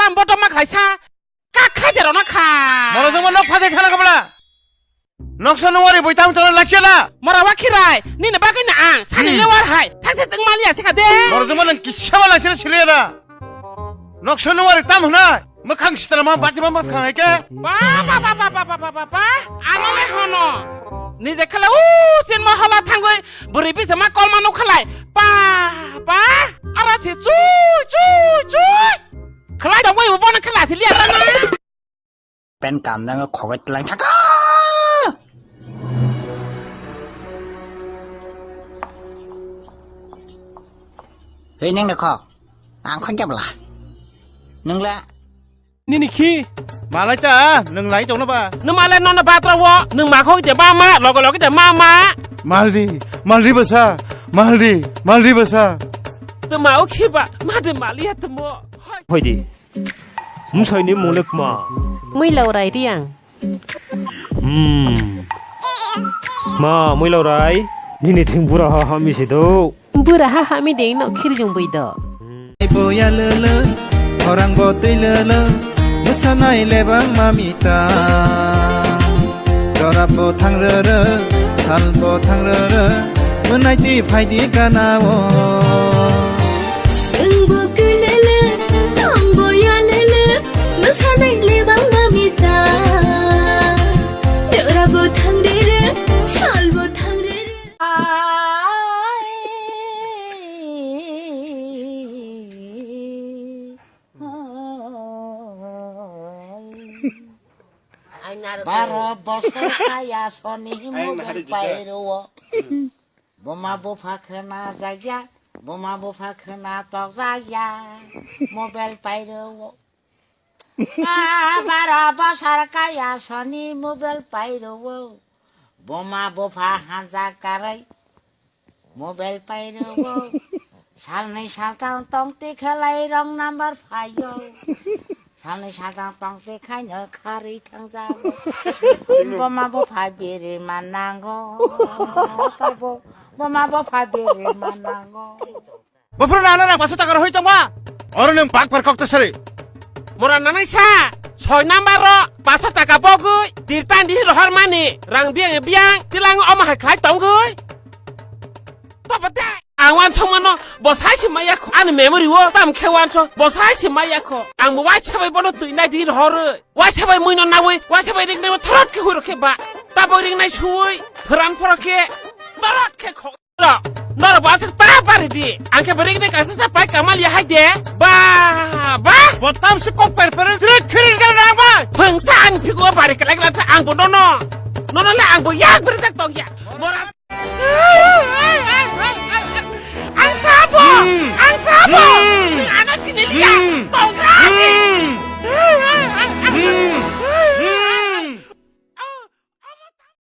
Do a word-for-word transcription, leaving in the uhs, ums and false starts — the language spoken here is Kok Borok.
Ang bodo ma khlaisa. Kak khaja rona kha. Moro jongma nok phajai thana kabla. Noksa nungwari boi tamo tono lachela. Mora wa khirai. Nini bagwi na ang. Sani Hmm. lewar hai. Thakse tong maliya sikha de. Moro jongma nang kisa ba lachela chilera. Noksa nungwari tam hwnai. Mwkhang sitra ma bati ma mwkhang hai ke. Ba, ba, ba. Ano le hono. Nije khala u sin ma hala thangwi. Bwrwi bisa ma kol ma nuk khalai. Ba, ba. Ara si chui, chui, chui. Khlai da wei bo bono khlai si liya ta na. Pen kam nang khogai tlang thaka. Hei nang na khok. Ang khon jabla. Nang la. Nini khi. Malai ta, nang lai tong na ba. Nang malai non na batra wo. Nang ma khok je ba ma, logo logo je ma ma. Maldi, maldi basa, maldi, maldi basa. Tama o khi ba, ma de maliya tamo. Hoi di. Msai ni mung le kma. Mui laurai riang. Hmm. Ma, mui laurai. Nini thing bura ha ha mi se do. Bura ha ha mi deng no khirjung bui do. Boya lele, orang botui lele, mesanai lebang mamita. Dora bo thang rere, sal bo thang rere, menai ti phai di kana o. Wngbo kwlele, wngbo yalele, mwsanai lebang mamita. Dorabo thangrere, salbo thangrere. Baro bosor kaya soni mobile pairo. Buma bupha khwna jakya, buma bupha khwna tokjakya, mobile pairo. Ah, baro bosor kaya soni mobile pairo. Buma bupha hanja karai, mobile pairo. Salnwi saltham tongti khelai wrong number phaio. Salnwi saltham tongti khaino kharwi thangjago. Buma bupha biri manango. Buma bupha biri manango. Bufuru nana nang paso taka rohoi tongma. Oro nang bak par kok to sari. Mora nanai sa, soi number ro, paso taka bogui, tirtan di rohor mani, rang biang biang, tilang omo hai khlai tongui. Tobo de. Ang wan thong mano, bo sai se maya kho, ani memory wo, tam khe wan cho, bo sai se maya kho. Ang bo wai sabai bono tui nai di rohor, wai sabai mui no nawi, wai sabai ring ring thorot khe huro khe ba, tabo ring nai sui, phoran phoro khe, torot khe kho. Noro bo aswk ta bari di. Ang khe bwrwi gwnwi kaisa sa pai kamal ya hai de. Ba, ba. Botam se kok per per. Trik khirir jal nang bai. Phwngsa ani phigo bari kelai kelai sa ang bo nono. Nono le ang bo yak bwrwi tak tong ya. Mora